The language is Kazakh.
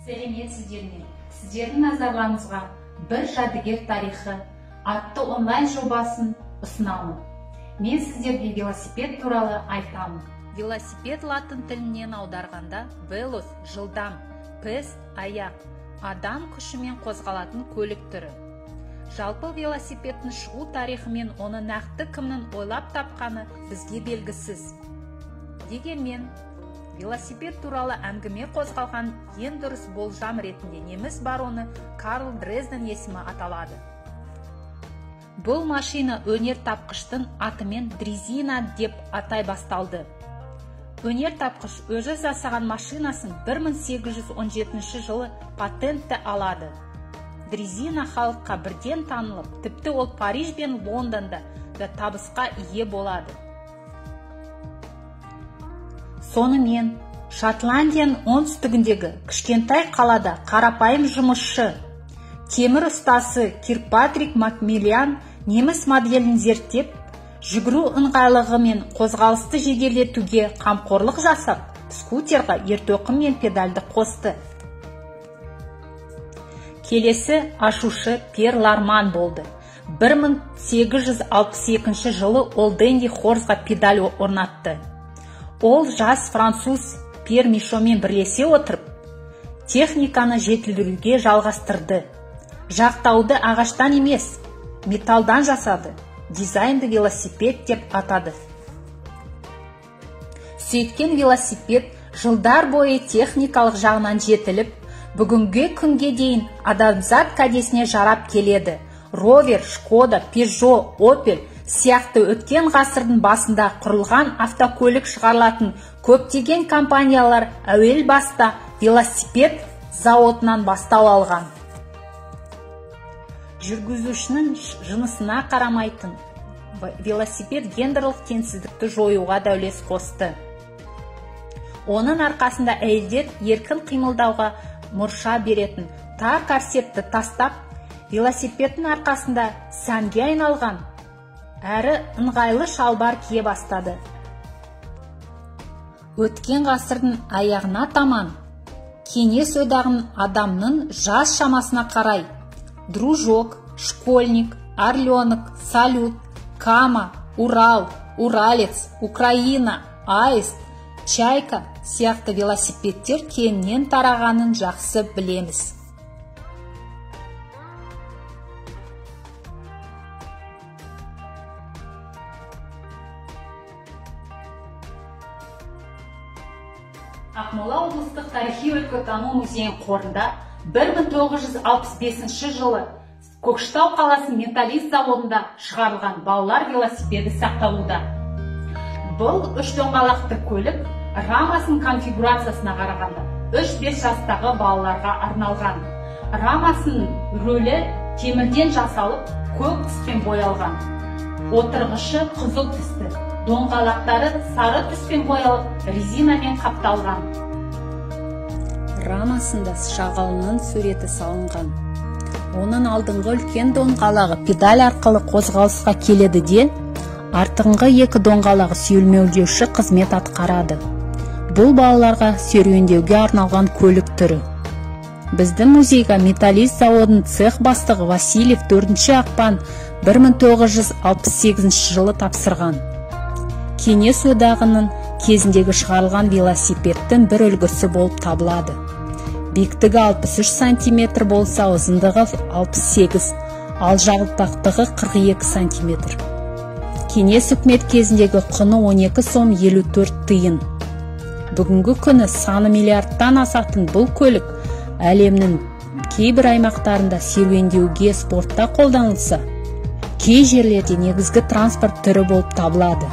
Сәлеметсіздер ме? Сіздердің назарларыңызға бір жәдігер тарихы атты онлайн жобасын ұсынамын. Мен сіздерге велосипед туралы айтамын. Велосипед латын тілінен аударғанда велос жылдам, пес аяқ, адам күшімен қозғалатын көлік түрі. Жалпы велосипедтің шығу тарихы мен оны нақты кімнің ойлап тапқаны бізге белгісіз. Дегенмен, велосипед туралы әңгіме қозғалған ең дұрыс болжам ретінде неміс бароны Карл Дрезден есімі аталады. Бұл машина өнертапқыштың атымен дрезина деп атай басталды. Өнертапқыш өзі жасаған машинасын 1817 жылы патентті алады. Дрезина халыққа бірден танылып, тіпті ол Париж бен Лондонда да табысқа ие болады. Сонымен, Шотландияның оңтүстігіндегі кішкентай қалада қарапайым жұмысшы, темір ұстасы Киркпатрик Макмиллиан неміс моделін зерттеп, жүгіру ыңғайлығы мен қозғалысты жеделдетуге қамқорлық жасап, скутерға ертоқым мен педальды қосты. Келесі ашушы Пьер Ларман болды. 1862 жылы ол Дэнди Хорсға педаль орнатты. Ол жас француз Пьер Мишомен бірлесе отырып, техниканы жетілдіруге жалғастырды. Жақтауды ағаштан емес, металдан жасады. Дизайнды велосипед деп атады. Сөйткен велосипед жылдар бойы техникалық жағынан жетіліп, бүгінгі күнге дейін адамзат кәдесіне жарап келеді. Ровер, Шкода, Пежо, Опель сияқты өткен ғасырдың басында құрылған автокөлік шығарылатын көптеген компаниялар әуел баста велосипед зауытынан бастау алған. Жүргізушінің жынысына қарамайтын велосипед гендерлік теңсіздікті жоюға да үлес қосты. Оның арқасында әйелдер еркін қимылдауға мұрша беретін тар корсетті тастап, велосипедтің арқасында сәнге айналған әрі ыңғайлы шалбар кие бастады. Өткен ғасырдың аяғына таман Кеңес одағының адамның жас шамасына қарай Дружок, Школьник, Орленок, Салют, Кама, Урал, Уралец, Украина, Аист, Чайка сияқты велосипедтер кеңінен тарағанын жақсы білеміз. Ақмола облыстық тарихи өлкетану музейінің қорында 1965 жылы Көкшетау қаласының Металлист заводында шығарылған балалар велосипеді сақталуда. Бұл үш доңғалақты көлік рамасының конфигурациясына қарағанда 3-5 жастағы балаларға арналған. Рамасының рөлі темірден жасалып, көк түспен боялған. Отырғышы қызыл түсті, доңғалақтары сары түспен боялып, резинамен қапталған. Рамасында шағалының суреті салынған. Оның алдыңғы үлкен доңғалағы педаль арқылы қозғалысқа келеді де, артыңғы екі доңғалағы сүйелмеулеуші қызмет атқарады. Бұл балаларға серуендеуге арналған көлік түрі. Біздің музейге Металлист заводының цех бастығы Васильев 4 ақпан 1968 жылы тапсырған. Кеңес одағының кезіндегі шығарылған велосипедтің бір үлгісі болып табылады. Биіктігі 63 сантиметр болса, ұзындығы 68, ал жалпақтығы 42 сантиметр. Кеңес үкімет кезіндегі құны 12 сом 54 тиын. Бүгінгі күні саны миллиардтан асатын бұл көлік әлемнің кейбір аймақтарында серуендеуге, спортта қолданылса, кей жерлерде негізгі транспорт түрі болып табылады.